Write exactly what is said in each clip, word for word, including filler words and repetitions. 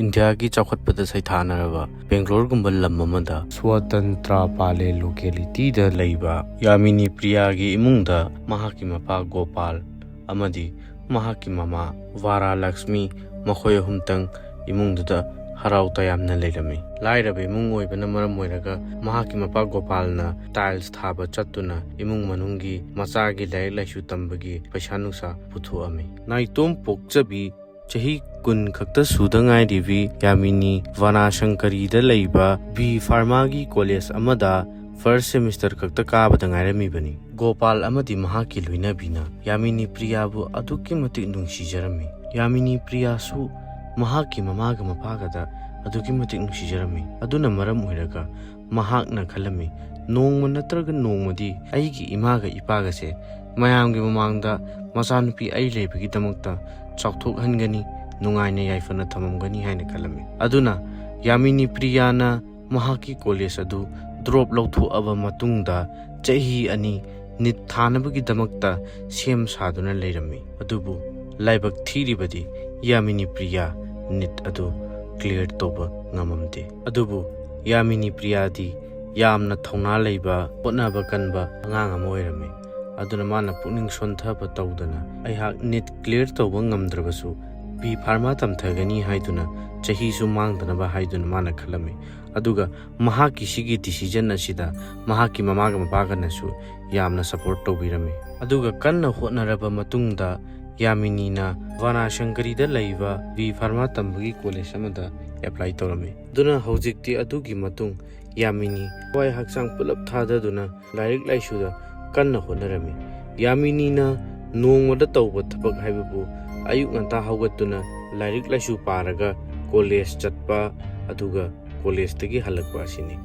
ꯏꯟꯗꯤꯌꯥꯒꯤ ꯆꯥꯎꯈꯠꯄꯗ ꯁꯩꯊꯥꯅꯔꯕ ꯕꯦꯡꯒ꯭ꯂꯣꯔꯒꯨꯝꯕ ꯂꯝ ꯑꯃꯗ ꯁ꯭ꯋꯥꯇꯟꯇ꯭ꯔ ꯄꯥꯂꯦ ꯂꯣꯀꯦꯂꯤꯇꯤꯗ ꯂꯩꯕ ꯌꯥꯃꯤꯅꯤ ꯄ꯭ꯔꯤꯌꯥꯒꯤ ꯏꯃꯨꯡꯗ ꯃꯍꯥꯛꯀꯤ ꯃꯄꯥ ꯒꯣꯄꯥꯜ ꯑꯃꯗꯤ ꯃꯍꯥꯛꯀꯤ ꯃꯃꯥ ꯚꯥꯔꯥ ꯂꯛꯁꯃꯤ, ꯃꯈꯣꯏ ꯑꯍꯨꯝꯇꯪ ꯏꯃꯨꯡꯗꯨꯗ ꯍꯔꯥꯎ ꯇꯌꯥꯝꯅ ꯂꯩꯔꯝꯃꯤ꯫ ꯂꯥꯏꯔꯕ ꯏꯃꯨꯡ ꯑꯣꯏꯕꯅ ꯃꯔꯝ ꯑꯣꯏꯔꯒ ꯃꯍꯥꯛꯀꯤ ꯃꯄꯥ ꯒꯣꯄꯥꯜꯅ ꯇꯥꯏꯜꯁ ꯊꯥꯕ ꯆꯠꯇꯨꯅ ꯏꯃꯨꯡ ꯃꯅꯨꯡꯒꯤ ꯃꯆꯥꯒꯤ ꯂꯥꯏꯔꯤꯛ ꯂꯥꯏꯁꯨ ꯇꯝꯕꯒꯤ ꯄꯩꯁꯥ ꯅꯨꯡꯁꯥ ꯄꯨꯊꯣꯛꯑꯝꯃꯤ꯫ ꯅꯥꯏꯇꯣꯝ ꯄꯣꯛꯆꯕꯤ ꯆꯍꯤ ꯀꯨꯟ ꯈꯛꯇ ꯁꯨꯗ ꯉꯥꯏꯔꯤꯕꯤ ꯌꯥꯃꯤꯅꯤ ꯚꯅꯥꯁꯪꯀꯔꯤꯗ ꯂꯩꯕ ꯕꯤ ꯐꯥꯔꯃꯥꯒꯤ ꯀꯣꯂꯦꯖ ꯑꯃꯗ ꯐꯥꯔꯁ ꯁꯦꯃꯤꯁꯇꯔ ꯈꯛꯇ ꯀꯥꯕꯗ ꯉꯥꯏꯔꯝꯃꯤꯕꯅꯤ꯫ ꯒꯣꯄꯥꯜ ꯑꯃꯗꯤ ꯃꯍꯥꯛꯀꯤ ꯂꯣꯏꯅꯕꯤꯅ ꯌꯥꯃꯤꯅꯤ ꯄ꯭ꯔꯤꯌꯥꯕꯨ ꯑꯗꯨꯛꯀꯤ ꯃꯇꯤꯛ ꯅꯨꯡꯁꯤꯖꯔꯝꯃꯤ꯫ ꯌꯥꯃꯤꯅꯤ ꯄ꯭ꯔꯤꯌꯥꯁꯨ ꯃꯍꯥꯛꯀꯤ ꯃꯃꯥꯒ ꯃꯄꯥꯒꯗ ꯑꯗꯨꯛꯀꯤ ꯃꯇꯤꯛ ꯅꯨꯡꯁꯤꯖꯔꯝꯃꯤ꯫ ꯑꯗꯨꯅ ꯃꯔꯝ ꯑꯣꯏꯔꯒ ꯃꯍꯥꯛꯅ ꯈꯜꯂꯝꯃꯤ, "ꯅꯣꯡꯃ ꯅꯠꯇ꯭ꯔꯒ ꯅꯣꯡꯃꯗꯤ ꯑꯩꯒꯤ ꯏꯃꯥꯒ ꯏꯄꯥꯒꯁꯦ ꯃꯌꯥꯝꯒꯤ ꯃꯃꯥꯡꯗ ꯃꯆꯥꯅꯨꯄꯤ ꯑꯩ ꯂꯩꯕꯒꯤꯗꯃꯛꯇ ꯆꯥꯎꯊꯣꯛꯍꯟꯒꯅꯤ, ꯅꯨꯡꯉꯥꯏꯅ ꯌꯥꯏꯐꯅ ꯊꯝꯃꯝꯒꯅꯤ" ꯍꯥꯏꯅ ꯈꯜꯂꯝꯃꯤ꯫ ꯑꯗꯨꯅ ꯌꯥꯃꯤꯅꯤ ꯄ꯭ꯔꯤꯌꯥꯅ ꯃꯍꯥꯛꯀꯤ ꯀꯣꯂꯦꯖ ꯑꯗꯨ ꯗ꯭ꯔꯣꯞ ꯂꯧꯊꯣꯛꯑꯕ ꯃꯇꯨꯡꯗ ꯆꯍꯤ ꯑꯅꯤ ꯅꯤꯠ ꯊꯥꯅꯕꯒꯤꯗꯃꯛꯇ ꯁꯦꯝ ꯁꯥꯗꯨꯅ ꯂꯩꯔꯝꯃꯤ꯫ ꯑꯗꯨꯕꯨ ꯂꯥꯏꯕꯛ ꯊꯤꯔꯤꯕꯗꯤ ꯌꯥꯃꯤꯅꯤ ꯄ꯭ꯔꯤꯌꯥ ꯅꯤꯠ ꯑꯗꯨ ꯀ꯭ꯂꯤꯌꯔ ꯇꯧꯕ ꯉꯝꯃꯝꯗꯦ꯫ ꯑꯗꯨꯕꯨ ꯌꯥꯃꯤꯅꯤ ꯄ꯭ꯔꯤꯌꯥꯗꯤ ꯌꯥꯝꯅ ꯊꯧꯅꯥ ꯂꯩꯕ, ꯍꯣꯠꯅꯕ ꯀꯟꯕ ꯑꯉꯥꯡ ꯑꯃ ꯑꯣꯏꯔꯝꯃꯤ꯫ ꯑꯗꯨꯅ ꯃꯥꯅ ꯄꯨꯛꯅꯤꯡ ꯁꯣꯟꯊꯕ ꯇꯧꯗꯅ, "ꯑꯩꯍꯥꯛ ꯅꯤꯠ ꯀ꯭ꯂꯤꯌꯔ ꯇꯧꯕ ꯉꯝꯗ꯭ꯔꯕꯁꯨ ꯕꯤ ꯐꯥꯔꯃꯥ ꯇꯝꯊꯒꯅꯤ" ꯍꯥꯏꯗꯨꯅ ꯆꯍꯤꯁꯨ ꯃꯥꯡꯗꯅꯕ ꯍꯥꯏꯗꯨꯅ ꯃꯥꯅ ꯈꯜꯂꯝꯃꯤ꯫ ꯑꯗꯨꯒ ꯃꯍꯥꯛꯀꯤ ꯁꯤꯒꯤ ꯗꯤꯁꯤꯖꯟ ꯑꯁꯤꯗ ꯃꯍꯥꯛꯀꯤ ꯃꯃꯥꯒ ꯃꯄꯥꯒꯅꯁꯨ ꯌꯥꯝꯅ ꯁꯄꯣꯔꯠ ꯇꯧꯕꯤꯔꯝꯃꯤ꯫ ꯑꯗꯨꯒ ꯀꯟꯅ ꯍꯣꯠꯅꯔꯕ ꯃꯇꯨꯡꯗ ꯌꯥꯃꯤꯅꯤꯅ ꯚꯅꯥꯁꯪꯀꯔꯤꯗ ꯂꯩꯕ ꯕꯤ ꯐꯥꯔꯃꯥ ꯇꯝꯕꯒꯤ ꯀꯣꯂꯦꯖ ꯑꯃꯗ ꯑꯦꯄ꯭ꯂꯥꯏ ꯇꯧꯔꯝꯃꯤ꯫ ꯑꯗꯨꯅ ꯍꯧꯖꯤꯛꯇꯤ ꯑꯗꯨꯒꯤ ꯃꯇꯨꯡ ꯌꯥꯃꯤꯅꯤ ꯊꯋꯥꯏ ꯍꯛꯆꯥꯡ ꯄꯨꯂꯞ ꯊꯥꯗꯗꯨꯅ ꯂꯥꯏꯔꯤꯛ ꯂꯥꯏꯁꯨꯗ ꯀꯟꯅ ꯍꯣꯠꯅꯔꯝꯃꯤ꯫ ꯌꯥꯃꯤꯅꯤꯅ ꯅꯣꯡꯃꯗ ꯇꯧꯕ ꯊꯕꯛ ꯍꯥꯏꯕꯕꯨ ꯑꯌꯨꯛ ꯉꯟꯇꯥ ꯍꯧꯒꯠꯇꯨꯅ ꯂꯥꯏꯔꯤꯛ ꯂꯥꯏꯁꯨ ꯄꯥꯔꯒ ꯀꯣꯂꯦꯖ ꯆꯠꯄ, ꯑꯗꯨꯒ ꯀꯣꯂꯦꯖꯇꯒꯤ ꯍꯜꯂꯛꯄ ꯑꯁꯤꯅꯤ꯫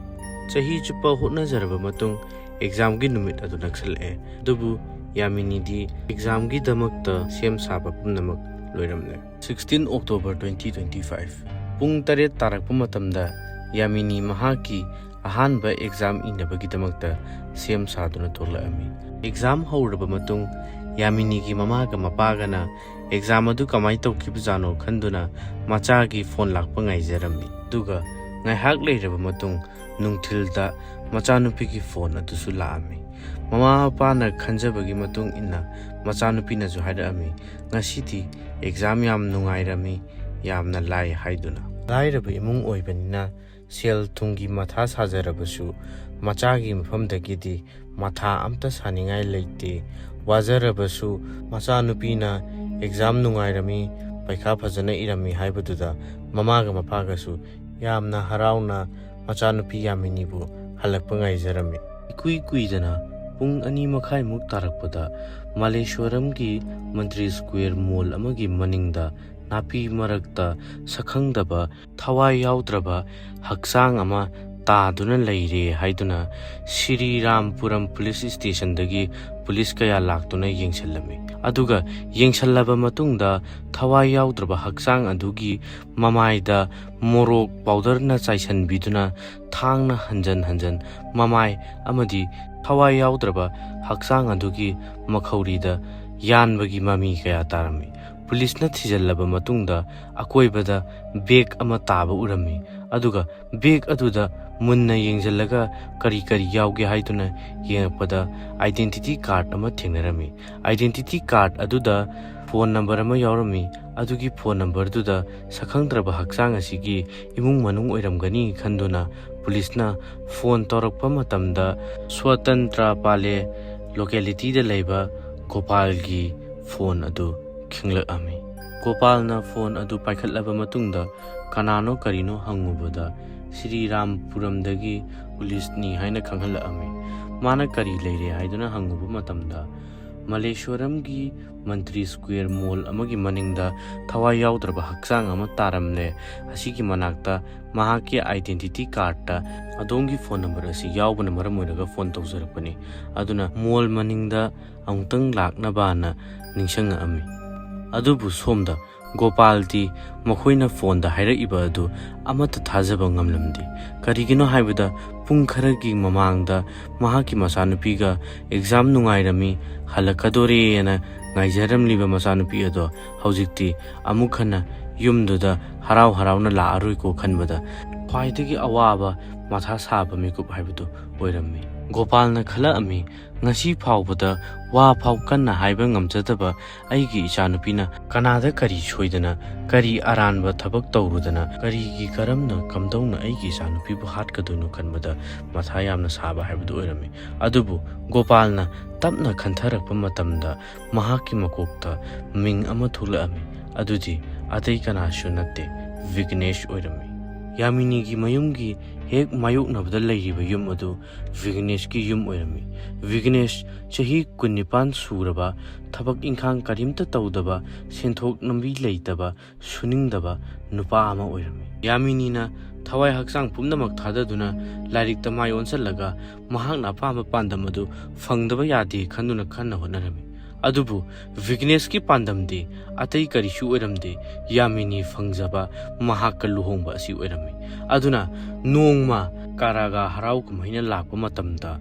ꯆꯍꯤ ꯆꯨꯞꯄ ꯍꯣꯠꯅꯖꯔꯕ ꯃꯇꯨꯡ ꯑꯦꯛꯖꯥꯝꯒꯤ ꯅꯨꯃꯤꯠ ꯑꯗꯨ ꯅꯛꯁꯜꯂꯛꯑꯦ꯫ ꯑꯗꯨꯕꯨ ꯌꯥꯃꯤꯅꯤꯗꯤ ꯑꯦꯛꯖꯥꯝꯒꯤꯗꯃꯛꯇ ꯁꯦꯝ ꯁꯥꯕ ꯄꯨꯝꯅꯃꯛ ꯂꯣꯏꯔꯝꯂꯦ꯫ Sixteen October twenty twenty five, ꯄꯨꯡ ꯇꯔꯦꯠ ꯇꯥꯔꯛꯄ ꯃꯇꯝꯗ ꯌꯥꯃꯤꯅꯤ ꯃꯍꯥꯛꯀꯤ ꯑꯍꯥꯟꯕ ꯑꯦꯛꯖꯥꯝ ꯏꯅꯕꯒꯤꯗꯃꯛꯇ ꯁꯦꯝ ꯁꯥꯗꯨꯅ ꯊꯣꯛꯂꯛꯑꯝꯃꯤ꯫ ꯑꯦꯛꯖꯥꯝ ꯍꯧꯔꯕ ꯃꯇꯨꯡ ꯌꯥꯃꯤꯅꯤꯒꯤ ꯃꯃꯥꯒ ꯃꯄꯥꯒꯅ ꯑꯦꯛꯖꯥꯝ ꯑꯗꯨ ꯀꯃꯥꯏꯅ ꯇꯧꯈꯤꯕꯖꯥꯠꯅꯣ ꯈꯟꯗꯨꯅ ꯃꯆꯥꯒꯤ ꯐꯣꯟ ꯂꯥꯛꯄ ꯉꯥꯏꯖꯔꯝꯃꯤ꯫ ꯑꯗꯨꯒ ꯉꯥꯏꯍꯥꯛ ꯂꯩꯔꯕ ꯃꯇꯨꯡ ꯅꯨꯡꯊꯤꯜꯗ ꯃꯆꯥꯅꯨꯄꯤꯒꯤ ꯐꯣꯟ ꯑꯗꯨꯁꯨ ꯂꯥꯛꯑꯝꯃꯤ꯫ ꯃꯃꯥ ꯃꯄꯥꯅ ꯈꯟꯖꯕꯒꯤ ꯃꯇꯨꯡ ꯏꯟꯅ ꯃꯆꯥꯅꯨꯄꯤꯅꯁꯨ ꯍꯥꯏꯔꯛꯑꯝꯃꯤ, "ꯉꯁꯤꯗꯤ ꯑꯦꯛꯖꯥꯝ ꯌꯥꯝ ꯅꯨꯡꯉꯥꯏꯔꯝꯃꯤ, ꯌꯥꯝꯅ ꯂꯥꯏ" ꯍꯥꯏꯗꯨꯅ꯫ ꯂꯥꯏꯔꯕ ꯏꯃꯨꯡ ꯑꯣꯏꯕꯅꯤꯅ ꯁꯦꯜ ꯊꯨꯝꯒꯤ ꯃꯊꯥ ꯁꯥꯖꯔꯕꯁꯨ ꯃꯆꯥꯒꯤ ꯃꯐꯝꯗꯒꯤꯗꯤ ꯃꯊꯥ ꯑꯝꯇ ꯁꯥꯅꯤꯡꯉꯥꯏ ꯂꯩꯇꯦ꯫ ꯋꯥꯖꯔꯕꯁꯨ ꯃꯆꯥꯅꯨꯄꯤꯅ ꯑꯦꯛꯖꯥꯝ ꯅꯨꯡꯉꯥꯏꯔꯝꯃꯤ, ꯄꯩꯈꯥ ꯐꯖꯅ ꯏꯔꯝꯃꯤ ꯍꯥꯏꯕꯗꯨꯗ ꯃꯃꯥꯒ ꯃꯄꯥꯒꯁꯨ ꯌꯥꯝꯅ ꯍꯔꯥꯎꯅ ꯃꯆꯥꯅꯨꯄꯤ ꯌꯥꯃꯤꯅꯤꯕꯨ ꯍꯜꯂꯛꯄ ꯉꯥꯏꯖꯔꯝꯃꯤ꯫ ꯏꯀꯨꯏ ꯀꯨꯏꯗꯅ ꯄꯨꯡ ꯑꯅꯤ ꯃꯈꯥꯏꯃꯨꯛ ꯇꯥꯔꯛꯄꯗ ꯃꯥꯂꯦꯁ꯭ꯋꯔꯝꯒꯤ ꯃꯟꯇ꯭ꯔꯤ ꯁ꯭ꯀ꯭ꯋꯦꯔ ꯃꯣꯜ ꯑꯃꯒꯤ ꯃꯅꯤꯡꯗ ꯅꯥꯄꯤ ꯃꯔꯛꯇ ꯁꯛꯈꯪꯗꯕ, ꯊꯋꯥꯏ ꯌꯥꯎꯗ꯭ꯔꯕ ꯍꯛꯆꯥꯡ ꯑꯃ ꯇꯥꯗꯨꯅ ꯂꯩꯔꯦ ꯍꯥꯏꯗꯨꯅ ꯁꯤꯔꯤꯔꯥꯝꯄꯨꯔꯝ ꯄꯨꯂꯤꯁ ꯁ꯭ꯇꯦꯁꯟꯗꯒꯤ ꯄꯨꯂꯤꯁ ꯀꯌꯥ ꯂꯥꯛꯇꯨꯅ ꯌꯦꯡꯁꯤꯜꯂꯝꯃꯤ꯫ ꯑꯗꯨꯒ ꯌꯦꯡꯁꯤꯜꯂꯕ ꯃꯇꯨꯡꯗ ꯊꯋꯥꯏ ꯌꯥꯎꯗ꯭ꯔꯕ ꯍꯛꯆꯥꯡ ꯑꯗꯨꯒꯤ ꯃꯃꯥꯏꯗ ꯃꯣꯔꯣꯛ ꯄꯥꯎꯗꯔꯅ ꯆꯥꯏꯁꯤꯟꯕꯤꯗꯨꯅ ꯊꯥꯡꯅ ꯍꯟꯖꯟ ꯍꯟꯖꯟ ꯃꯃꯥꯏ ꯑꯃꯗꯤ ꯊꯋꯥꯏ ꯌꯥꯎꯗ꯭ꯔꯕ ꯍꯛꯆꯥꯡ ꯑꯗꯨꯒꯤ ꯃꯈꯧꯔꯤꯗ ꯌꯥꯟꯕꯒꯤ ꯃꯃꯤ ꯀꯌꯥ ꯇꯥꯔꯝꯃꯤ꯫ ꯄꯨꯂꯤꯁꯅ ꯊꯤꯖꯤꯜꯂꯕ ꯃꯇꯨꯡꯗ ꯑꯀꯣꯏꯕꯗ ꯕꯦꯒ ꯑꯃ ꯇꯥꯕ ꯎꯔꯝꯃꯤ꯫ ꯑꯗꯨꯒ ꯕꯦꯒ ꯑꯗꯨꯗ ꯃꯨꯟꯅ ꯌꯦꯡꯁꯤꯜꯂꯒ ꯀꯔꯤ ꯀꯔꯤ ꯌꯥꯎꯒꯦ ꯍꯥꯏꯗꯨꯅ ꯌꯦꯡꯉꯛꯄꯗ ꯑꯥꯏꯗꯦꯟꯇꯤꯇꯤ ꯀꯥꯔꯗ ꯑꯃ ꯊꯦꯡꯅꯔꯝꯃꯤ꯫ ꯑꯥꯏꯗꯦꯟꯇꯤꯇꯤ ꯀꯥꯔꯗ ꯑꯗꯨꯗ ꯐꯣꯟ ꯅꯝꯕꯔ ꯑꯃ ꯌꯥꯎꯔꯝꯃꯤ꯫ ꯑꯗꯨꯒꯤ ꯐꯣꯟ ꯅꯝꯕꯔꯗꯨꯗ ꯁꯛꯈꯪꯗ꯭ꯔꯕ ꯍꯛꯆꯥꯡ ꯑꯁꯤꯒꯤ ꯏꯃꯨꯡ ꯃꯅꯨꯡ ꯑꯣꯏꯔꯝꯒꯅꯤ ꯈꯟꯗꯨꯅ ꯄꯨꯂꯤꯁꯅ ꯐꯣꯟ ꯇꯧꯔꯛꯄ ꯃꯇꯝꯗ ꯁ꯭ꯋꯇꯟꯇ꯭ꯔ ꯄꯥꯂꯦ ꯂꯣꯀꯦꯂꯤꯇꯤꯗ ꯂꯩꯕ ꯒꯣꯄꯥꯜꯒꯤ ꯐꯣꯟ ꯑꯗꯨ ꯈꯤꯡꯂꯛꯑꯝꯃꯤ꯫ ꯒꯣꯄꯥꯜꯅ ꯐꯣꯟ ꯑꯗꯨ ꯄꯥꯏꯈꯠꯂꯕ ꯃꯇꯨꯡꯗ ꯀꯅꯥꯅꯣ ꯀꯔꯤꯅꯣ ꯍꯪꯉꯨꯕꯗ ꯁ꯭ꯔꯤꯔꯥꯝꯄꯨꯔꯝꯗꯒꯤ ꯄꯨꯂꯤꯁꯅꯤ ꯍꯥꯏꯅ ꯈꯪꯍꯜꯂꯛꯑꯝꯃꯤ꯫ ꯃꯥꯅ ꯀꯔꯤ ꯂꯩꯔꯦ ꯍꯥꯏꯗꯨꯅ ꯍꯪꯉꯨꯕ ꯃꯇꯝꯗ ꯃꯂꯦꯁ꯭ꯋꯔꯝꯒꯤ ꯃꯟꯇ꯭ꯔꯤ ꯁ꯭ꯀ꯭ꯋꯦꯔ ꯃꯣꯜ ꯑꯃꯒꯤ ꯃꯅꯤꯡꯗ ꯊꯋꯥꯏ ꯌꯥꯎꯗ꯭ꯔꯕ ꯍꯛꯆꯥꯡ ꯑꯃ ꯇꯥꯔꯝꯂꯦ꯫ ꯑꯁꯤꯒꯤ ꯃꯅꯥꯛꯇ ꯃꯍꯥꯛꯀꯤ ꯑꯥꯏꯗꯦꯟꯇꯤꯇꯤ ꯀꯥꯔꯗꯇ ꯑꯗꯣꯝꯒꯤ ꯐꯣꯟ ꯅꯝꯕꯔ ꯑꯁꯤ ꯌꯥꯎꯕꯅ ꯃꯔꯝ ꯑꯣꯏꯔꯒ ꯐꯣꯟ ꯇꯧꯖꯔꯛꯄꯅꯤ꯫ ꯑꯗꯨꯅ ꯃꯣꯜ ꯃꯅꯤꯡꯗ ꯑꯃꯨꯛꯇꯪ ꯂꯥꯛꯅꯕꯅ ꯅꯤꯡꯁꯤꯡꯉꯛꯑꯝꯃꯤ꯫ ꯑꯗꯨꯕꯨ ꯁꯣꯝꯗ ꯒꯣꯄꯥꯜꯗꯤ ꯃꯈꯣꯏꯅ ꯐꯣꯟꯗ ꯍꯥꯏꯔꯛꯏꯕ ꯑꯗꯨ ꯑꯃꯠꯇ ꯊꯥꯖꯕ ꯉꯝꯂꯝꯗꯦ꯫ ꯀꯔꯤꯒꯤꯅꯣ ꯍꯥꯏꯕꯗ ꯄꯨꯡ ꯈꯔꯒꯤ ꯃꯃꯥꯡꯗ ꯃꯍꯥꯛꯀꯤ ꯃꯆꯥꯅꯨꯄꯤꯒ ꯑꯦꯛꯖꯥꯝ ꯅꯨꯡꯉꯥꯏꯔꯝꯃꯤ, ꯍꯜꯂꯛꯀꯗꯣꯔꯦꯅ ꯉꯥꯏꯖꯔꯝꯂꯤꯕ ꯃꯆꯥꯅꯨꯄꯤ ꯑꯗꯣ ꯍꯧꯖꯤꯛꯇꯤ ꯑꯃꯨꯛ ꯍꯟꯅ ꯌꯨꯝꯗꯨꯗ ꯍꯔꯥꯎ ꯍꯔꯥꯎꯅ ꯂꯥꯛꯑꯔꯣꯏꯀꯣ ꯈꯟꯕꯗ ꯈ꯭ꯋꯥꯏꯗꯒꯤ ꯑꯋꯥꯕ ꯃꯊꯥ ꯁꯥꯕ ꯃꯤꯀꯨꯞ ꯍꯥꯏꯕꯗꯨ ꯑꯣꯏꯔꯝꯃꯤ꯫ ꯒꯣꯄꯥꯜꯅ ꯈꯜꯂꯛꯑꯝꯃꯤ, ꯉꯁꯤ ꯐꯥꯎꯕꯗ ꯋꯥ ꯐꯥꯎ ꯀꯟꯅ ꯍꯥꯏꯕ ꯉꯝꯖꯗꯕ ꯑꯩꯒꯤ ꯏꯆꯥꯅꯨꯄꯤꯅ ꯀꯅꯥꯗ ꯀꯔꯤ ꯁꯣꯏꯗꯅ, ꯀꯔꯤ ꯑꯔꯥꯟꯕ ꯊꯕꯛ ꯇꯧꯔꯨꯗꯅ, ꯀꯔꯤꯒꯤ ꯀꯔꯝꯅ ꯀꯝꯗꯧꯅ ꯑꯩꯒꯤ ꯏꯆꯥꯅꯨꯄꯤꯕꯨ ꯍꯥꯠꯀꯗꯣꯏꯅꯣ ꯈꯟꯕꯗ ꯃꯊꯥ ꯌꯥꯝꯅ ꯁꯥꯕ ꯍꯥꯏꯕꯗꯨ ꯑꯣꯏꯔꯝꯃꯤ꯫ ꯑꯗꯨꯕꯨ ꯒꯣꯄꯥꯜꯅ ꯇꯞꯅ ꯈꯟꯊꯔꯛꯄ ꯃꯇꯝꯗ ꯃꯍꯥꯛꯀꯤ ꯃꯀꯣꯛꯇ ꯃꯤꯡ ꯑꯃ ꯊꯣꯛꯂꯛꯑꯝꯃꯤ꯫ ꯑꯗꯨꯗꯤ ꯑꯇꯩ ꯀꯅꯥꯁꯨ ꯅꯠꯇꯦ, ꯚꯤꯒ꯭ꯅꯦꯁ ꯑꯣꯏꯔꯝꯃꯤ꯫ ꯌꯥꯃꯤꯅꯤꯒꯤ ꯃꯌꯨꯝꯒꯤ ꯍꯦꯛ ꯃꯥꯌꯣꯛꯅꯕꯗ ꯂꯩꯔꯤꯕ ꯌꯨꯝ ꯑꯗꯨ ꯚꯤꯒ꯭ꯅꯦꯁꯀꯤ ꯌꯨꯝ ꯑꯣꯏꯔꯝꯃꯤ꯫ ꯚꯤꯒ꯭ꯅꯦꯁ ꯆꯍꯤ ꯀꯨꯟꯅꯤꯄꯥꯟ ꯁꯨꯔꯕ, ꯊꯕꯛ ꯏꯪꯈꯥꯡ ꯀꯔꯤꯝꯇ ꯇꯧꯗꯕ, ꯁꯦꯟꯊꯣꯛ ꯂꯝꯕꯤ ꯂꯩꯇꯕ, ꯁꯨꯅꯤꯡꯗꯕ ꯅꯨꯄꯥ ꯑꯃ ꯑꯣꯏꯔꯝꯃꯤ꯫ ꯌꯥꯃꯤꯅꯤꯅ ꯊꯋꯥꯏ ꯍꯛꯆꯥꯡ ꯄꯨꯝꯅꯃꯛ ꯊꯥꯗꯗꯨꯅ ꯂꯥꯏꯔꯤꯛꯇ ꯃꯥꯏ ꯑꯣꯟꯁꯤꯜꯂꯒ ꯃꯍꯥꯛꯅ ꯑꯄꯥꯝꯕ ꯄꯥꯟꯗꯝ ꯑꯗꯨ ꯐꯪꯗꯕ ꯌꯥꯗꯦ ꯈꯟꯗꯨꯅ ꯀꯟꯅ ꯍꯣꯠꯅꯔꯝꯃꯤ꯫ ꯑꯗꯨꯕꯨ ꯚꯤꯒ꯭ꯅꯦꯁꯀꯤ ꯄꯥꯟꯗꯝꯗꯤ ꯑꯇꯩ ꯀꯔꯤꯁꯨ ꯑꯣꯏꯔꯝꯗꯦ, ꯌꯥꯃꯤꯅꯤ ꯐꯪꯖꯕ, ꯃꯍꯥꯛꯀ ꯂꯨꯍꯣꯡꯕ ꯑꯁꯤ ꯑꯣꯏꯔꯝꯃꯤ꯫ ꯑꯗꯨꯅ ꯅꯣꯡꯃ ꯀꯥꯔꯥꯒꯥ ꯍꯔꯥꯎ ꯀꯨꯝꯍꯩꯅ ꯂꯥꯛꯄ ꯃꯇꯝꯗ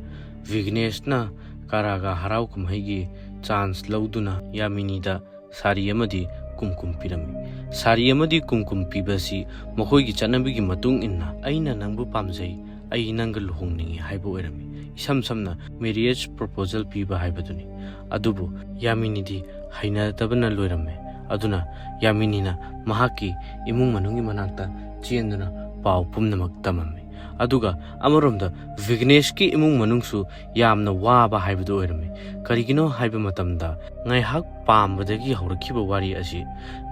ꯚꯤꯒ꯭ꯅꯦꯁꯅ ꯀꯥꯔꯥꯒꯥ ꯍꯔꯥꯎ ꯀꯨꯝꯍꯩꯒꯤ ꯆꯥꯟꯁ ꯂꯧꯗꯨꯅ ꯌꯥꯃꯤꯅꯤꯗ ꯁꯥꯔꯤ ꯑꯃꯗꯤ ꯀꯨꯝꯀꯨꯝ ꯄꯤꯔꯝꯃꯤ꯫ ꯁꯥꯔꯤ ꯑꯃꯗꯤ ꯀꯨꯝꯀꯨꯝ ꯄꯤꯕ ꯑꯁꯤ ꯃꯈꯣꯏꯒꯤ ꯆꯠꯅꯕꯤꯒꯤ ꯃꯇꯨꯡ ꯏꯟꯅ "ꯑꯩꯅ ꯅꯪꯕꯨ ꯄꯥꯝꯖꯩ, ꯑꯩ ꯅꯪꯒ ꯂꯨꯍꯣꯡꯅꯤꯡꯏ" ꯍꯥꯏꯕ ꯑꯣꯏꯔꯝꯃꯤ꯫ ꯏꯁꯝ ꯁꯝꯅ ꯃꯦꯔꯤꯌꯦꯖ ꯄ꯭ꯔꯣꯄꯣꯖꯦꯜ ꯄꯤꯕ ꯍꯥꯏꯕꯗꯨꯅꯤ꯫ ꯑꯗꯨꯕꯨ ꯌꯥꯃꯤꯅꯤꯗꯤ ꯍꯩꯅꯗꯕꯅ ꯂꯣꯏꯔꯝꯃꯦ꯫ ꯑꯗꯨꯅ ꯌꯥꯃꯤꯅꯤꯅ ꯃꯍꯥꯛꯀꯤ ꯏꯃꯨꯡ ꯃꯅꯨꯡꯒꯤ ꯃꯅꯥꯛꯇ ꯆꯦꯟꯗꯨꯅ ꯄꯥꯎ ꯄꯨꯝꯅꯃꯛ ꯇꯝꯃꯝꯃꯤ꯫ ꯑꯗꯨꯒ ꯑꯃꯔꯣꯝꯗ ꯚꯤꯒ꯭ꯅꯦꯁꯀꯤ ꯏꯃꯨꯡ ꯃꯅꯨꯡꯁꯨ ꯌꯥꯝꯅ ꯋꯥꯕ ꯍꯥꯏꯕꯗꯨ ꯑꯣꯏꯔꯝꯃꯤ꯫ ꯀꯔꯤꯒꯤꯅꯣ ꯍꯥꯏꯕ ꯃꯇꯝꯗ ꯉꯥꯏꯍꯥꯛ ꯄꯥꯝꯕꯗꯒꯤ ꯍꯧꯔꯛꯈꯤꯕ ꯋꯥꯔꯤ ꯑꯁꯤ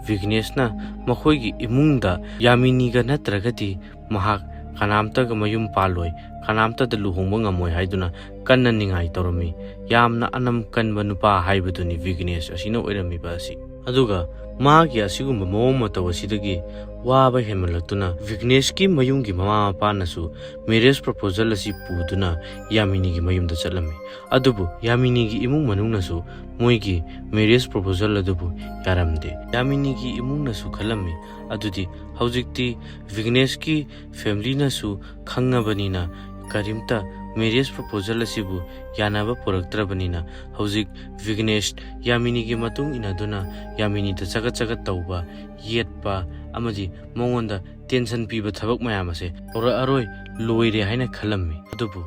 ꯚꯤꯒ꯭ꯅꯦꯁꯅ ꯃꯈꯣꯏꯒꯤ ꯏꯃꯨꯡꯗ ꯌꯥꯃꯤꯅꯤꯒ ꯅꯠꯇ꯭ꯔꯒꯗꯤ ꯃꯍꯥꯛ ꯀꯅꯥꯝꯇꯒ ꯃꯌꯨꯝ ꯄꯥꯜꯂꯣꯏ, ꯀꯅꯥꯝꯇꯗ ꯂꯨꯍꯣꯡꯕ ꯉꯝꯃꯣꯏ ꯍꯥꯏꯗꯨꯅ ꯀꯟꯅ ꯅꯤꯡꯉꯥꯏ ꯇꯧꯔꯝꯃꯤ꯫ ꯌꯥꯝꯅ ꯑꯅꯝ ꯀꯟꯕ ꯅꯨꯄꯥ ꯍꯥꯏꯕꯗꯨꯅꯤ ꯚꯤꯒ꯭ꯅꯦꯁ ꯑꯁꯤꯅ ꯑꯣꯏꯔꯝꯃꯤꯕ ꯑꯁꯤ꯫ ꯑꯗꯨꯒ ꯃꯥꯒꯤ ꯑꯁꯤꯒꯨꯝꯕ ꯃꯑꯣꯡ ꯃꯇꯧ ꯑꯁꯤꯗꯒꯤ ꯋꯥꯕ ꯍꯦꯟꯃꯜꯂꯛꯇꯨꯅ ꯚꯤꯒ꯭ꯅꯦꯁꯀꯤ ꯃꯌꯨꯝꯒꯤ ꯃꯃꯥ ꯃꯄꯥꯅꯁꯨ ꯃꯦꯔꯤꯌꯦꯖ ꯄ꯭ꯔꯣꯄꯣꯖꯦꯜ ꯑꯁꯤ ꯄꯨꯗꯨꯅ ꯌꯥꯃꯤꯅꯤꯒꯤ ꯃꯌꯨꯝꯗ ꯆꯠꯂꯝꯃꯤ꯫ ꯑꯗꯨꯕꯨ ꯌꯥꯃꯤꯅꯤꯒꯤ ꯏꯃꯨꯡ ꯃꯅꯨꯡꯅꯁꯨ ꯃꯣꯏꯒꯤ ꯃꯦꯔꯤꯌꯦꯖ ꯄ꯭ꯔꯣꯄꯣꯖꯦꯜ ꯑꯗꯨꯕꯨ ꯌꯥꯔꯝꯗꯦ꯫ ꯌꯥꯃꯤꯅꯤꯒꯤ ꯏꯃꯨꯡꯅꯁꯨ ꯈꯜꯂꯝꯃꯤ, "ꯑꯗꯨꯗꯤ ꯍꯧꯖꯤꯛꯇꯤ ꯚꯤꯒ꯭ꯅꯦꯁꯀꯤ ꯐꯦꯃꯤꯂꯤꯅꯁꯨ ꯈꯪꯉꯕꯅꯤꯅ ꯀꯔꯤꯝꯇ ꯃꯦꯔꯤꯌꯦꯖ ꯄ꯭ꯔꯣꯄꯣꯖꯦꯜ ꯑꯁꯤꯕꯨ ꯌꯥꯅꯕ ꯄꯨꯔꯛꯇ꯭ꯔꯕꯅꯤꯅ ꯍꯧꯖꯤꯛ ꯚꯤꯒ꯭ꯅꯦꯁ ꯌꯥꯃꯤꯅꯤꯒꯤ ꯃꯇꯨꯡ ꯏꯟꯅꯗꯨꯅ ꯌꯥꯃꯤꯅꯤꯗ ꯆꯒꯠ ꯆꯒꯠ ꯇꯧꯕ, ꯌꯦꯠꯄ ꯑꯃꯗꯤ ꯃꯉꯣꯟꯗ ꯇꯦꯟꯁꯟ ꯄꯤꯕ ꯊꯕꯛ ꯃꯌꯥꯝ ꯑꯁꯦ ꯇꯧꯔꯛꯑꯔꯣꯏ, ꯂꯣꯏꯔꯦ ꯍꯥꯏꯅ ꯈꯜꯂꯝꯃꯤ꯫ ꯑꯗꯨꯕꯨ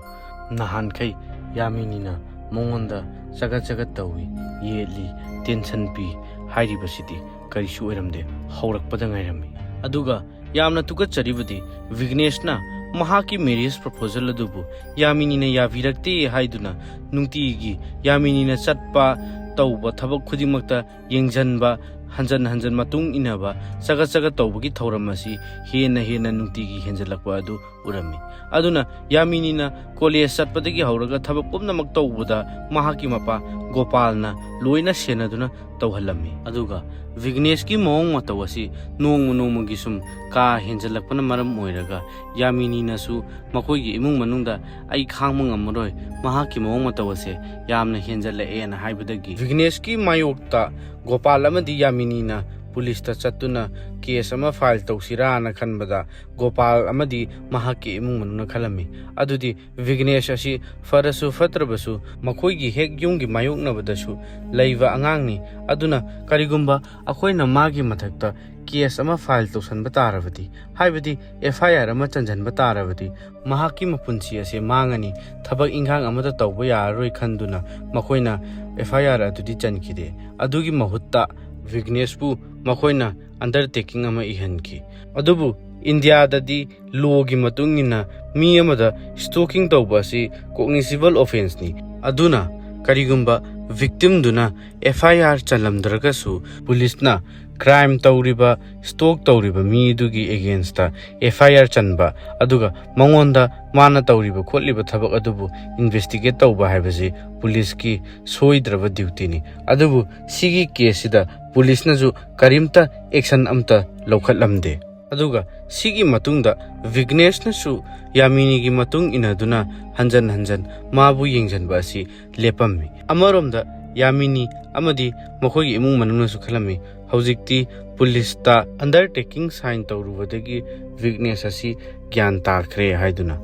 ꯅꯍꯥꯟꯈꯩ ꯌꯥꯃꯤꯅꯤꯅ ꯃꯉꯣꯟꯗ ꯆꯒꯠ ꯆꯒꯠ ꯇꯧꯏ, ꯌꯦꯠꯂꯤ, ꯇꯦꯟꯁꯟ ꯄꯤ ꯍꯥꯏꯔꯤꯕꯁꯤꯗꯤ ꯀꯔꯤꯁꯨ ꯑꯣꯏꯔꯝꯗꯦ, ꯍꯧꯔꯛꯄꯗ ꯉꯥꯏꯔꯝꯃꯤ꯫ ꯑꯗꯨꯒ ꯌꯥꯝꯅ ꯇꯨꯀꯠꯆꯔꯤꯕꯗꯤ ꯚꯤꯒ꯭ꯅꯦꯁꯅ ꯃꯍꯥꯛꯀꯤ ꯃꯦꯔꯤꯌꯦꯖ ꯄ꯭ꯔꯣꯄꯣꯖꯦꯜ ꯑꯗꯨꯕꯨ ꯌꯥꯃꯤꯅꯤꯅ ꯌꯥꯕꯤꯔꯛꯇꯦ ꯍꯥꯏꯗꯨꯅ ꯅꯨꯡꯇꯤꯒꯤ ꯌꯥꯃꯤꯅꯤꯅ ꯆꯠꯄ ꯇꯧꯕ ꯊꯕꯛ ꯈꯨꯗꯤꯡꯃꯛꯇ ꯌꯦꯡꯁꯤꯟꯕ, ꯍꯟꯖꯟ ꯍꯟꯖꯟ ꯃꯇꯨꯡ ꯏꯟꯅꯕ, ꯆꯒꯠ ꯆꯒꯠ ꯇꯧꯕꯒꯤ ꯊꯧꯔꯝ ꯑꯁꯤ ꯍꯦꯟꯅ ꯍꯦꯟꯅ ꯅꯨꯡꯇꯤꯒꯤ ꯍꯦꯟꯖꯜꯂꯛꯄ ꯑꯗꯨ ꯎꯔꯝꯃꯤ꯫ ꯑꯗꯨꯅ ꯌꯥꯃꯤꯅꯤꯅ ꯀꯣꯂꯦꯖ ꯆꯠꯄꯗꯒꯤ ꯍꯧꯔꯒ ꯊꯕꯛ ꯄꯨꯝꯅꯃꯛ ꯇꯧꯕꯗ ꯃꯍꯥꯛꯀꯤ ꯃꯄꯥ ꯒꯣꯄꯥꯜꯅ ꯂꯣꯏꯅ ꯁꯦꯟꯅꯗꯨꯅ ꯇꯧꯍꯜꯂꯝꯃꯤ꯫ ꯑꯗꯨꯒ ꯚꯤꯒ꯭ꯅꯦꯁꯀꯤ ꯃꯑꯣꯡ ꯃꯇꯧ ꯑꯁꯤ ꯅꯣꯡꯃ ꯅꯣꯡꯃꯒꯤ ꯁꯨꯝ ꯀꯥ ꯍꯦꯟꯖꯜꯂꯛꯄꯅ ꯃꯔꯝ ꯑꯣꯏꯔꯒ ꯌꯥꯃꯤꯅꯤꯅꯁꯨ ꯃꯈꯣꯏꯒꯤ ꯏꯃꯨꯡ ꯃꯅꯨꯡꯗ "ꯑꯩ ꯈꯥꯡꯕ ꯉꯝꯃꯔꯣꯏ, ꯃꯍꯥꯛꯀꯤ ꯃꯑꯣꯡ ꯃꯇꯧ ꯑꯁꯦ ꯌꯥꯝꯅ ꯍꯦꯟꯖꯜꯂꯛꯑꯦꯅ" ꯍꯥꯏꯕꯗꯒꯤ ꯚꯤꯒ꯭ꯅꯦꯁꯀꯤ ꯃꯥꯌꯣꯛꯇ ꯒꯣꯄꯥꯜ ꯑꯃꯗꯤ ꯌꯥꯃꯤꯅꯤꯅ ꯄꯨꯂꯤꯁꯇ ꯆꯠꯇꯨꯅ ꯀꯦꯁ ꯑꯃ ꯐꯥꯏꯜ ꯇꯧꯁꯤꯔꯥꯅ ꯈꯟꯕꯗ ꯒꯣꯄꯥꯜ ꯑꯃꯗꯤ ꯃꯍꯥꯛꯀꯤ ꯏꯃꯨꯡ ꯃꯅꯨꯡꯅ ꯈꯜꯂꯝꯃꯤ꯫ ꯑꯗꯨꯗꯤ ꯚꯤꯒ꯭ꯅꯦꯁ ꯑꯁꯤ ꯐꯔꯁꯨ ꯐꯠꯇ꯭ꯔꯕꯁꯨ ꯃꯈꯣꯏꯒꯤ ꯍꯦꯛ ꯌꯨꯝꯒꯤ ꯃꯥꯌꯣꯛꯅꯕꯗꯁꯨ ꯂꯩꯕ ꯑꯉꯥꯡꯅꯤ꯫ ꯑꯗꯨꯅ ꯀꯔꯤꯒꯨꯝꯕ ꯑꯩꯈꯣꯏꯅ ꯃꯥꯒꯤ ꯃꯊꯛꯇ ꯀꯦꯁ ꯑꯃ ꯐꯥꯏꯜ ꯇꯧꯁꯟꯕ ꯇꯥꯔꯕꯗꯤ, ꯍꯥꯏꯕꯗꯤ ꯑꯦꯐ ꯑꯥꯏ ꯑꯥꯔ ꯑꯃ ꯆꯟꯁꯤꯟꯕ ꯇꯥꯔꯕꯗꯤ, ꯃꯍꯥꯛꯀꯤ ꯃꯄꯨꯟꯁꯤ ꯑꯁꯦ ꯃꯥꯡꯉꯅꯤ, ꯊꯕꯛ ꯏꯟꯈꯥꯡ ꯑꯃꯠꯇ ꯇꯧꯕ ꯌꯥꯔꯔꯣꯏ ꯈꯟꯗꯨꯅ ꯃꯈꯣꯏꯅ ꯑꯦꯐ ꯑꯥꯏ ꯑꯥꯔ ꯑꯗꯨꯗꯤ ꯆꯟꯈꯤꯗꯦ꯫ ꯑꯗꯨꯒꯤ ꯃꯍꯨꯠꯇ ꯚꯤꯒ꯭ꯅꯦꯁꯄꯨ ꯃꯈꯣꯏꯅ ꯑꯟꯗꯔꯇꯦꯀꯤꯡ ꯑꯃ ꯏꯍꯟꯈꯤ꯫ ꯑꯗꯨꯕꯨ ꯏꯟꯗꯤꯌꯥꯗꯗꯤ ꯂꯣꯒꯤ ꯃꯇꯨꯡ ꯏꯟꯅ ꯃꯤ ꯑꯃꯗ ꯁ꯭ꯇꯣꯀꯤꯡ ꯇꯧꯕ ꯑꯁꯤ ꯀꯣꯒꯅꯤꯁꯤꯕꯜ ꯑꯣꯐꯦꯟꯁꯅꯤ꯫ ꯑꯗꯨꯅ ꯀꯔꯤꯒꯨꯝꯕ ꯚꯤꯛꯇꯤꯝꯗꯨꯅ ꯑꯦꯐ ꯑꯥꯏ ꯑꯥꯔ ꯆꯜꯂꯝꯗ꯭ꯔꯒꯁꯨ ꯄꯨꯂꯤꯁꯅ ꯀ꯭ꯔꯥꯏꯝ ꯇꯧꯔꯤꯕ, ꯁ꯭ꯇꯣꯛ ꯇꯧꯔꯤꯕ ꯃꯤꯗꯨꯒꯤ ꯑꯦꯒꯦꯟꯁꯇ ꯑꯦꯐ ꯑꯥꯏ ꯑꯥꯔ ꯆꯟꯕ, ꯑꯗꯨꯒ ꯃꯉꯣꯟꯗ ꯃꯥꯅ ꯇꯧꯔꯤꯕ ꯈꯣꯠꯂꯤꯕ ꯊꯕꯛ ꯑꯗꯨꯕꯨ ꯏꯟꯚꯦꯁꯇꯤꯒꯦꯠ ꯇꯧꯕ ꯍꯥꯏꯕꯁꯤ ꯄꯨꯂꯤꯁꯀꯤ ꯁꯣꯏꯗ꯭ꯔꯕ ꯗ꯭ꯌꯨꯇꯤꯅꯤ꯫ ꯑꯗꯨꯕꯨ ꯁꯤꯒꯤ ꯀꯦꯁꯁꯤꯗ ꯄꯨꯂꯤꯁꯅꯁꯨ ꯀꯔꯤꯝꯇ ꯑꯦꯛꯁꯟ ꯑꯝꯇ ꯂꯧꯈꯠꯂꯝꯗꯦ꯫ ꯑꯗꯨꯒ ꯁꯤꯒꯤ ꯃꯇꯨꯡꯗ ꯚꯤꯒ꯭ꯅꯦꯁꯅꯁꯨ ꯌꯥꯃꯤꯅꯤꯒꯤ ꯃꯇꯨꯡ ꯏꯟꯅꯗꯨꯅ ꯍꯟꯖꯟ ꯍꯟꯖꯟ ꯃꯥꯕꯨ ꯌꯦꯡꯁꯤꯟꯕ ꯑꯁꯤ ꯂꯦꯞꯄꯝꯃꯤ꯫ ꯑꯃꯔꯣꯝꯗ ꯌꯥꯃꯤꯅꯤ ꯑꯃꯗꯤ ꯃꯈꯣꯏꯒꯤ ꯏꯃꯨꯡ ꯃꯅꯨꯡꯅꯁꯨ ꯈꯜꯂꯝꯃꯤ, ꯍꯧꯖꯤꯛꯇꯤ ꯄꯨꯂꯤꯁꯇ ꯑꯟꯗꯔꯇꯦꯀꯤꯡ ꯁꯥꯏꯟ ꯇꯧꯔꯨꯕꯗꯒꯤ ꯚꯤꯒ꯭ꯅꯦꯁ ꯑꯁꯤ ꯒ꯭ꯌꯥꯟ ꯇꯥꯈ꯭ꯔꯦ ꯍꯥꯏꯗꯨꯅ꯫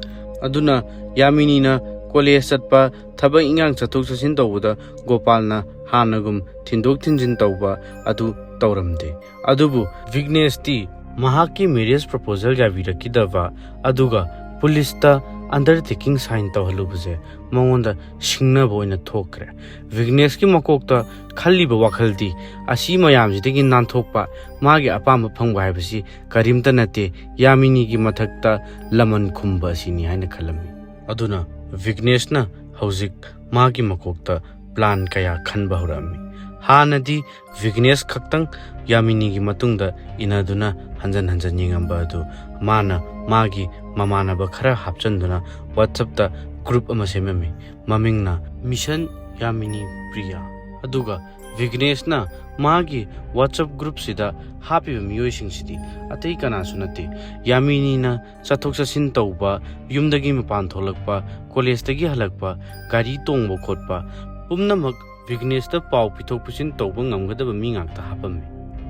ꯑꯗꯨꯅ ꯌꯥꯃꯤꯅꯤꯅ ꯀꯣꯂꯦꯖ ꯆꯠꯄ, ꯊꯕꯛ ꯏꯟꯈꯥꯡ ꯆꯠꯊꯣꯛ ꯆꯠꯁꯤꯟ ꯇꯧꯕꯗ ꯒꯣꯄꯥꯜꯅ ꯍꯥꯟꯅꯒꯨꯝ ꯊꯤꯟꯗꯣꯛ ꯊꯤꯟꯖꯤꯟ ꯇꯧꯕ ꯑꯗꯨ ꯇꯧꯔꯝꯗꯦ꯫ ꯑꯗꯨꯕꯨ ꯚꯤꯒ꯭ꯅꯦꯁꯇꯤ ꯃꯍꯥꯛꯀꯤ ꯃꯦꯔꯤꯌꯦꯖ ꯄ꯭ꯔꯄꯣꯖꯦꯜ ꯌꯥꯕꯤꯔꯛꯈꯤꯗꯕ ꯑꯗꯨꯒ ꯄꯨꯂꯤꯁꯇ ꯑꯟꯗꯔꯇꯦꯀꯤꯡ ꯁꯥꯏꯟ ꯇꯧꯍꯜꯂꯨꯕꯁꯦ ꯃꯉꯣꯟꯗ ꯁꯤꯡꯅꯕ ꯑꯣꯏꯅ ꯊꯣꯛꯈ꯭ꯔꯦ꯫ ꯚꯤꯒ꯭ꯅꯦꯁꯀꯤ ꯃꯀꯣꯛꯇ ꯈꯜꯂꯤꯕ ꯋꯥꯈꯜꯗꯤ ꯑꯁꯤ ꯃꯌꯥꯝꯁꯤꯗꯒꯤ ꯅꯥꯟꯊꯣꯛꯄ, ꯃꯥꯒꯤ ꯑꯄꯥꯝꯕ ꯐꯪꯕ ꯍꯥꯏꯕꯁꯤ ꯀꯔꯤꯝꯇ ꯅꯠꯇꯦ, ꯌꯥꯃꯤꯅꯤꯒꯤ ꯃꯊꯛꯇ ꯂꯃꯟ ꯈꯨꯝꯕ ꯑꯁꯤꯅꯤ ꯍꯥꯏꯅ ꯈꯜꯂꯝꯃꯤ꯫ ꯑꯗꯨꯅ ꯚꯤꯒ꯭ꯅꯦꯁꯅ ꯍꯧꯖꯤꯛ ꯃꯥꯒꯤ ꯃꯀꯣꯛꯇ ꯄ꯭ꯂꯥꯟ ꯀꯌꯥ ꯈꯟꯕ ꯍꯧꯔꯛꯑꯝꯃꯤ꯫ ꯍꯥꯟꯅꯗꯤ ꯚꯤꯒ꯭ꯅꯦꯁ ꯈꯛꯇꯪ ꯌꯥꯃꯤꯅꯤꯒꯤ ꯃꯇꯨꯡꯗ ꯏꯟꯅꯗꯨꯅ ꯍꯟꯖꯟ ꯍꯟꯖꯟ ꯌꯦꯡꯉꯝꯕ ꯑꯗꯨ ꯃꯥꯅ ꯃꯥꯒꯤ ꯃꯃꯥꯟꯅꯕ ꯈꯔ ꯍꯥꯞꯆꯟꯗꯨꯅ WhatsAppꯇ ꯒ꯭ꯔꯨꯞ ꯑꯃ ꯁꯦꯝꯂꯝꯃꯤ꯫ ꯃꯃꯤꯡꯅ ꯃꯤꯁꯟ ꯌꯥꯃꯤꯅꯤ ꯄ꯭ꯔꯤꯌꯥ꯫ ꯑꯗꯨꯒ ꯚꯤꯒ꯭ꯅꯦꯁꯅ ꯃꯥꯒꯤ WhatsApp ꯒ꯭ꯔꯨꯞꯁꯤꯗ ꯍꯥꯞꯄꯤꯕ ꯃꯤꯑꯣꯏꯁꯤꯡꯁꯤꯗꯤ ꯑꯇꯩ ꯀꯅꯥꯁꯨ ꯅꯠꯇꯦ, ꯌꯥꯃꯤꯅꯤꯅ ꯆꯠꯊꯣꯛ ꯆꯠꯁꯤꯟ ꯇꯧꯕ, ꯌꯨꯝꯗꯒꯤ ꯃꯄꯥꯟ ꯊꯣꯛꯂꯛꯄ, ꯀꯣꯂꯦꯖꯇꯒꯤ ꯍꯜꯂꯛꯄ, ꯒꯥꯔꯤ ꯇꯣꯡꯕ ꯈꯣꯠꯄ ꯄꯨꯝꯅꯃꯛ ꯚꯤꯒ꯭ꯅꯦꯁꯇ ꯄꯥꯎ ꯄꯤꯊꯣꯛ ꯄꯤꯁꯤꯟ ꯇꯧꯕ ꯉꯝꯒꯗꯕ ꯃꯤ ꯉꯥꯛꯇ ꯍꯥꯞꯄꯝꯃꯤ꯫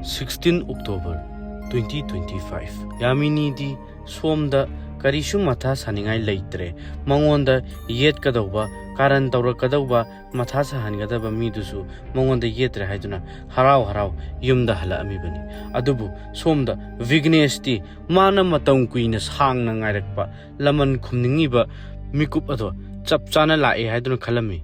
Sixteen October twenty twenty five꯫ ꯌꯥꯃꯤꯅꯤꯗꯤ ꯁꯣꯝꯗ ꯀꯔꯤꯁꯨ ꯃꯊꯥ ꯁꯥꯅꯤꯡꯉꯥꯏ ꯂꯩꯇ꯭ꯔꯦ꯫ ꯃꯉꯣꯟꯗ ꯌꯦꯠꯀꯗꯧꯕ, ꯀꯥꯔꯟ ꯇꯧꯔꯛꯀꯗꯧꯕ, ꯃꯊꯥ ꯁꯥꯍꯟꯒꯗꯕ ꯃꯤꯗꯨꯁꯨ ꯃꯉꯣꯟꯗ ꯌꯦꯠꯇ꯭ꯔꯦ ꯍꯥꯏꯗꯨꯅ ꯍꯔꯥꯎ ꯍꯔꯥꯎ ꯌꯨꯝꯗ ꯍꯜꯂꯛꯑꯝꯃꯤꯕꯅꯤ꯫ ꯑꯗꯨꯕꯨ ꯁꯣꯝꯗ ꯚꯤꯒ꯭ꯅꯦꯁꯇꯤ ꯃꯥꯅ ꯃꯇꯝ ꯀꯨꯏꯅ ꯁꯥꯡꯅ ꯉꯥꯏꯔꯛꯄ ꯂꯃꯟ ꯈꯨꯝꯅꯤꯡꯉꯤꯕ ꯃꯤꯀꯨꯞ ꯑꯗꯣ ꯆꯞ ꯆꯥꯅ ꯂꯥꯛꯑꯦ ꯍꯥꯏꯗꯨꯅ ꯈꯜꯂꯝꯃꯤ꯫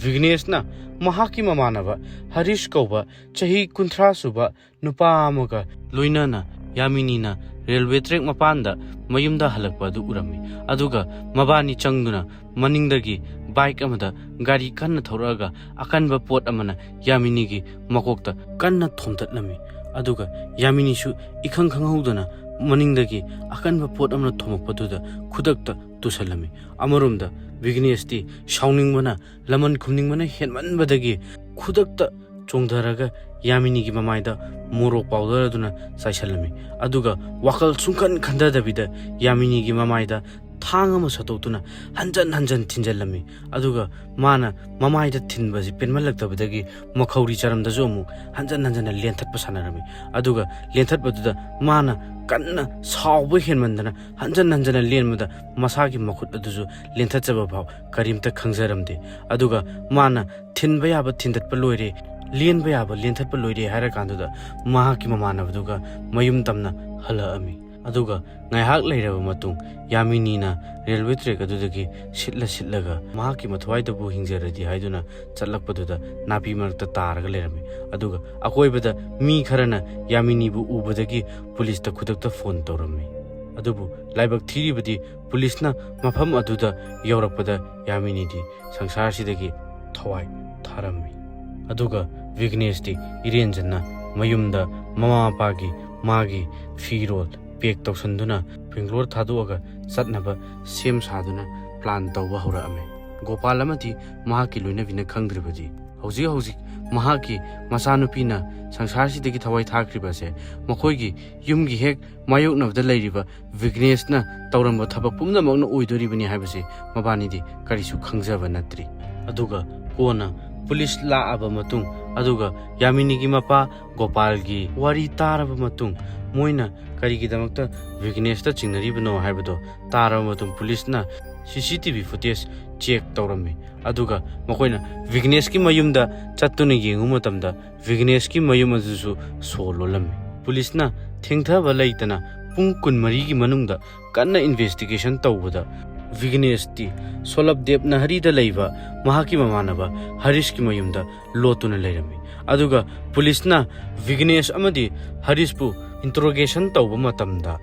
ꯚꯤꯒ꯭ꯅꯦꯁꯅ ꯃꯍꯥꯛꯀꯤ ꯃꯃꯥꯟꯅꯕ ꯍꯔꯤꯁ ꯀꯧꯕ ꯆꯍꯤ ꯀꯨꯟꯊ꯭ꯔꯥ ꯁꯨꯕ ꯅꯨꯄꯥ ꯑꯃꯒ ꯂꯣꯏꯅꯅ ꯌꯥꯃꯤꯅꯤꯅ ꯔꯦꯜꯋꯦ ꯇ꯭ꯔꯦꯛ ꯃꯄꯥꯟꯗ ꯃꯌꯨꯝꯗ ꯍꯜꯂꯛꯄ ꯑꯗꯨ ꯎꯔꯝꯃꯤ꯫ ꯑꯗꯨꯒ ꯃꯕꯥꯅꯤ ꯆꯪꯗꯨꯅ ꯃꯅꯤꯡꯗꯒꯤ ꯕꯥꯏꯛ ꯑꯃꯗ ꯒꯥꯔꯤ ꯀꯟꯅ ꯊꯧꯔꯛꯑꯒ ꯑꯀꯟꯕ ꯄꯣꯠ ꯑꯃꯅ ꯌꯥꯃꯤꯅꯤꯒꯤ ꯃꯀꯣꯛꯇ ꯀꯟꯅ ꯊꯣꯝꯇꯠꯂꯝꯃꯤ꯫ ꯑꯗꯨꯒ ꯌꯥꯃꯤꯅꯤꯁꯨ ꯏꯈꯪ ꯈꯪꯍꯧꯗꯅ ꯃꯅꯤꯡꯗꯒꯤ ꯑꯀꯟꯕ ꯄꯣꯠ ꯑꯃꯅ ꯊꯣꯝꯃꯛꯄꯗꯨꯗ ꯈꯨꯗꯛꯇ ꯇꯨꯁꯜꯂꯝꯃꯤ꯫ ꯑꯃꯔꯣꯝꯗ ꯚꯤꯒ꯭ꯅꯦꯁꯇꯤ ꯁꯥꯎꯅꯤꯡꯕꯅ, ꯂꯃꯟ ꯈꯨꯝꯅꯤꯡꯕꯅ ꯍꯦꯟꯃꯟꯕꯗꯒꯤ ꯈꯨꯗꯛꯇ ꯆꯣꯡꯊꯔꯒ ꯌꯥꯃꯤꯅꯤꯒꯤ ꯃꯃꯥꯏꯗ ꯃꯣꯔꯣꯛ ꯄꯥꯎꯗꯔ ꯑꯗꯨꯅ ꯆꯥꯏꯁꯜꯂꯝꯃꯤ꯫ ꯑꯗꯨꯒ ꯋꯥꯈꯜ ꯁꯨꯡꯈꯟ ꯈꯟꯊꯗꯕꯤꯗ ꯌꯥꯃꯤꯅꯤꯒꯤ ꯃꯃꯥꯏꯗ ꯊꯥꯡ ꯑꯃ ꯁꯠꯇꯣꯛꯇꯨꯅ ꯍꯟꯖꯟ ꯍꯟꯖꯟ ꯊꯤꯟꯖꯜꯂꯝꯃꯤ꯫ ꯑꯗꯨꯒ ꯃꯥꯅ ꯃꯃꯥꯏꯗ ꯊꯤꯟꯕꯁꯤ ꯄꯦꯟꯃꯜꯂꯛꯇꯕꯗꯒꯤ ꯃꯈꯧꯔꯤ ꯆꯔꯝꯗꯁꯨ ꯑꯃꯨꯛ ꯍꯟꯖꯟ ꯍꯟꯖꯟꯅ ꯂꯦꯟꯊꯠꯄ ꯁꯥꯟꯅꯔꯝꯃꯤ꯫ ꯑꯗꯨꯒ ꯂꯦꯟꯊꯠꯄꯗꯨꯗ ꯃꯥꯅ ꯀꯟꯅ ꯁꯥꯎꯕ ꯍꯦꯟꯃꯟꯗꯅ ꯍꯟꯖꯟ ꯍꯟꯖꯟꯅ ꯂꯦꯟꯕꯗ ꯃꯁꯥꯒꯤ ꯃꯈꯨꯠ ꯑꯗꯨꯁꯨ ꯂꯦꯟꯊꯠꯆꯕ ꯐꯥꯎ ꯀꯔꯤꯝꯇ ꯈꯪꯖꯔꯝꯗꯦ꯫ ꯑꯗꯨꯒ ꯃꯥꯅ ꯊꯤꯟꯕ ꯌꯥꯕ ꯊꯤꯟꯗꯠꯄ ꯂꯣꯏꯔꯦ, ꯂꯦꯟꯕ ꯌꯥꯕ ꯂꯦꯟꯊꯠꯄ ꯂꯣꯏꯔꯦ ꯍꯥꯏꯔꯀꯥꯟꯗꯨꯗ ꯃꯍꯥꯛꯀꯤ ꯃꯃꯥꯟꯅꯕꯗꯨꯒ ꯃꯌꯨꯝ ꯇꯝꯅ ꯍꯜꯂꯛꯑꯝꯃꯤ꯫ ꯑꯗꯨꯒ ꯉꯥꯏꯍꯥꯛ ꯂꯩꯔꯕ ꯃꯇꯨꯡ ꯌꯥꯃꯤꯅꯤꯅ ꯔꯦꯜꯋꯦ ꯇ꯭ꯔꯦꯛ ꯑꯗꯨꯗꯒꯤ ꯁꯤꯠꯂ ꯁꯤꯠꯂꯒ ꯃꯍꯥꯛꯀꯤ ꯃꯊ꯭ꯋꯥꯏꯗꯕꯨ ꯍꯤꯡꯖꯔꯗꯤ ꯍꯥꯏꯗꯨꯅ ꯆꯠꯂꯛꯄꯗꯨꯗ ꯅꯥꯄꯤ ꯃꯔꯛꯇ ꯇꯥꯔꯒ ꯂꯩꯔꯝꯃꯤ꯫ ꯑꯗꯨꯒ ꯑꯀꯣꯏꯕꯗ ꯃꯤ ꯈꯔꯅ ꯌꯥꯃꯤꯅꯤꯕꯨ ꯎꯕꯗꯒꯤ ꯄꯨꯂꯤꯁꯇ ꯈꯨꯗꯛꯇ ꯐꯣꯟ ꯇꯧꯔꯝꯃꯤ꯫ ꯑꯗꯨꯕꯨ ꯂꯥꯏꯕꯛ ꯊꯤꯔꯤꯕꯗꯤ ꯄꯨꯂꯤꯁꯅ ꯃꯐꯝ ꯑꯗꯨꯗ ꯌꯧꯔꯛꯄꯗ ꯌꯥꯃꯤꯅꯤꯗꯤ ꯁꯪꯁꯥꯔꯁꯤꯗꯒꯤ ꯊꯋꯥꯏ ꯊꯥꯔꯝꯃꯤ꯫ ꯑꯗꯨꯒ ꯚꯤꯒ꯭ꯅꯦꯁꯇꯤ ꯏꯔꯦꯟꯖꯟꯅ ꯃꯌꯨꯝꯗ ꯃꯃꯥ ꯃꯄꯥꯒꯤ ꯃꯥꯒꯤ ꯐꯤꯔꯣꯜ ꯄꯦꯛ ꯇꯧꯁꯟꯗꯨꯅ ꯕꯦꯡꯒ꯭ꯂꯣꯔ ꯊꯥꯗꯣꯛꯑꯒ ꯆꯠꯅꯕ ꯁꯦꯝ ꯁꯥꯗꯨꯅ ꯄ꯭ꯂꯥꯟ ꯇꯧꯕ ꯍꯧꯔꯛꯑꯝꯃꯤ꯫ ꯒꯣꯄꯥꯜ ꯑꯃꯗꯤ ꯃꯍꯥꯛꯀꯤ ꯂꯣꯏꯅꯕꯤꯅ ꯈꯪꯗ꯭ꯔꯤꯕꯗꯤ ꯍꯧꯖꯤꯛ ꯍꯧꯖꯤꯛ ꯃꯍꯥꯛꯀꯤ ꯃꯆꯥꯅꯨꯄꯤꯅ ꯁꯪꯁꯥꯔꯁꯤꯗꯒꯤ ꯊꯋꯥꯏ ꯊꯥꯈ꯭ꯔꯤꯕ ꯑꯁꯦ ꯃꯈꯣꯏꯒꯤ ꯌꯨꯝꯒꯤ ꯍꯦꯛ ꯃꯥꯌꯣꯛꯅꯕꯗ ꯂꯩꯔꯤꯕ ꯚꯤꯒ꯭ꯅꯦꯁꯅ ꯇꯧꯔꯝꯕ ꯊꯕꯛ ꯄꯨꯝꯅꯃꯛꯅ ꯑꯣꯏꯗꯣꯔꯤꯕꯅꯤ ꯍꯥꯏꯕꯁꯦ ꯃꯕꯥꯅꯤꯗꯤ ꯀꯔꯤꯁꯨ ꯈꯪꯖꯕ ꯅꯠꯇ꯭ꯔꯤ꯫ ꯑꯗꯨꯒ ꯀꯣꯟꯅ ꯄꯨꯂꯤꯁ ꯂꯥꯛꯑꯕ ꯃꯇꯨꯡ, ꯑꯗꯨꯒ ꯌꯥꯃꯤꯅꯤꯒꯤ ꯃꯄꯥ ꯒꯣꯄꯥꯜꯒꯤ ꯋꯥꯔꯤ ꯇꯥꯔꯕ ꯃꯇꯨꯡ, ꯃꯣꯏꯅ ꯀꯔꯤꯒꯤꯗꯃꯛꯇ ꯚꯤꯒ꯭ꯅꯦꯁꯇ ꯆꯤꯡꯅꯔꯤꯕꯅꯣ ꯍꯥꯏꯕꯗꯣ ꯇꯥꯔꯕ ꯃꯇꯨꯡ, ꯄꯨꯂꯤꯁꯅ ꯁꯤ C T V footage check ꯇꯧꯔꯝꯃꯤ꯫ ꯑꯗꯨꯒ ꯃꯈꯣꯏꯅ ꯚꯤꯒ꯭ꯅꯦꯁꯀꯤ ꯃꯌꯨꯝꯗ ꯆꯠꯇꯨꯅ ꯌꯦꯡꯉꯨ ꯃꯇꯝꯗ, ꯚꯤꯒ꯭ꯅꯦꯁꯀꯤ ꯃꯌꯨꯝ ꯑꯗꯨꯁꯨ ꯁꯣ ꯂꯣꯜꯂꯝꯃꯤ꯫ ꯄꯨꯂꯤꯁꯅ ꯊꯦꯡꯊꯕ ꯂꯩꯇꯅ ꯄꯨꯡ ꯀꯨꯟꯃꯔꯤꯒꯤ ꯃꯅꯨꯡꯗ ꯀꯟꯅ ꯏꯟꯚꯦꯁꯇꯤꯒꯦꯁꯟ ꯇꯧꯕꯗ, ꯚꯤꯒ꯭ꯅꯦꯁꯇꯤ ꯁꯣꯂꯕꯗꯦꯕ ꯅꯍꯔꯤꯗ ꯂꯩꯕ ꯃꯍꯥꯛꯀꯤ ꯃꯃꯥꯟꯅꯕ ꯍꯔꯤꯁꯀꯤ ꯃꯌꯨꯝꯗ ꯂꯣꯠꯇꯨꯅ ꯂꯩꯔꯝꯃꯤ꯫ ꯑꯗꯨꯒ ꯄꯨꯂꯤꯁꯅ ꯚꯤꯒ꯭ꯅꯦꯁ ꯑꯃꯗꯤ ꯍꯔꯤꯁꯄꯨ ꯏꯟꯇꯔꯣꯒꯦꯁꯟ ꯇꯧꯕ ꯃꯇꯝꯗ,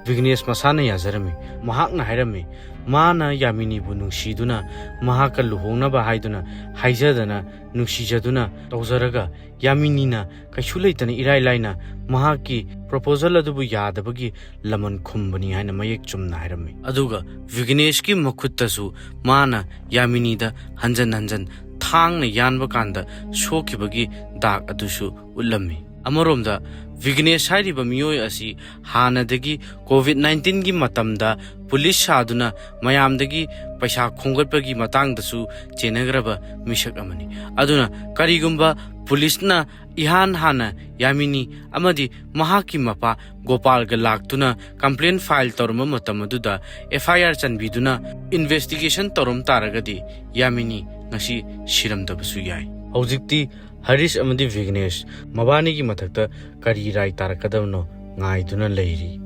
ꯚꯤꯒ꯭ꯅꯦꯁ ꯃꯁꯥꯅ ꯌꯥꯖꯔꯝꯃꯤ꯫ ꯃꯍꯥꯛꯅ ꯍꯥꯏꯔꯝꯃꯤ, ꯃꯥꯅ ꯌꯥꯃꯤꯅꯤꯕꯨ ꯅꯨꯡꯁꯤꯗꯨꯅ ꯃꯍꯥꯛꯀ ꯂꯨꯍꯣꯡꯅꯕ ꯍꯥꯏꯗꯨꯅ ꯍꯥꯏꯖꯗꯅ, ꯅꯨꯡꯁꯤꯖꯗꯨꯅ ꯇꯧꯖꯔꯒ, ꯌꯥꯃꯤꯅꯤꯅ ꯀꯩꯁꯨ ꯂꯩꯇꯅ ꯏꯔꯥꯏ ꯂꯥꯏꯅ ꯃꯍꯥꯛꯀꯤ ꯄ꯭ꯔꯣꯄꯣꯖꯜ ꯑꯗꯨꯕꯨ ꯌꯥꯗꯕꯒꯤ ꯂꯃꯟ ꯈꯨꯝꯕꯅꯤ ꯍꯥꯏꯅ ꯃꯌꯦꯛ ꯆꯨꯝꯅ ꯍꯥꯏꯔꯝꯃꯤ꯫ ꯑꯗꯨꯒ ꯚꯤꯒ꯭ꯅꯦꯁꯀꯤ ꯃꯈꯨꯠꯇꯁꯨ ꯃꯥꯅ ꯌꯥꯃꯤꯅꯤꯗ ꯍꯟꯖꯟ ꯍꯟꯖꯟ ꯊꯥꯡꯅ ꯌꯥꯟꯕ ꯀꯥꯟꯗ ꯁꯣꯛꯈꯤꯕꯒꯤ ꯗꯥꯛ ꯑꯗꯨꯁꯨ ꯎꯠꯂꯝꯃꯤ꯫ ꯑꯃꯔꯣꯝꯗ, ꯚꯤꯒ꯭ꯅꯦꯁ ꯍꯥꯏꯔꯤꯕ ꯃꯤꯑꯣꯏ ꯑꯁꯤ ꯍꯥꯟꯅꯗꯒꯤ ꯀꯣꯚꯤꯗ ꯅꯥꯏꯟꯇꯤꯟꯒꯤ ꯃꯇꯝꯗ ꯄꯨꯂꯤꯁ ꯁꯥꯗꯨꯅ ꯃꯌꯥꯝꯗꯒꯤ ꯄꯩꯁꯥ ꯈꯣꯝꯒꯠꯄꯒꯤ ꯃꯇꯥꯡꯗꯁꯨ ꯆꯦꯟꯅꯈ꯭ꯔꯕ ꯃꯤꯁꯛ ꯑꯃꯅꯤ꯫ ꯑꯗꯨꯅ ꯀꯔꯤꯒꯨꯝꯕ ꯄꯨꯂꯤꯁꯅ ꯏꯍꯥꯟ ꯍꯥꯟꯅ ꯌꯥꯃꯤꯅꯤ ꯑꯃꯗꯤ ꯃꯍꯥꯛꯀꯤ ꯃꯄꯥ ꯒꯣꯄꯥꯜꯒ ꯂꯥꯛꯇꯨꯅ ꯀꯝꯄ꯭ꯂꯦꯟ ꯐꯥꯏꯜ ꯇꯧꯔꯝꯕ ꯃꯇꯝ ꯑꯗꯨꯗ ꯑꯦꯐ ꯑꯥꯏ ꯑꯥꯔ ꯆꯟꯕꯤꯗꯨꯅ ꯏꯟꯚꯦꯁꯇꯤꯒꯦꯁꯟ ꯇꯧꯔꯝ ꯇꯥꯔꯒꯗꯤ ꯌꯥꯃꯤꯅꯤ ꯉꯁꯤ ꯁꯤꯔꯝꯗꯕꯁꯨ ꯌꯥꯏ꯫ ꯍꯧꯖꯤꯛꯇꯤ ꯍꯔꯤꯁ ꯑꯃꯗꯤ ꯚꯤꯒ꯭ꯅꯦꯁ ꯃꯕꯥꯅꯤꯒꯤ ꯃꯊꯛꯇ ꯀꯔꯤ ꯔꯥꯏ ꯇꯥꯔꯛꯀꯗꯕꯅꯣ ꯉꯥꯏꯗꯨꯅ ꯂꯩꯔꯤ꯫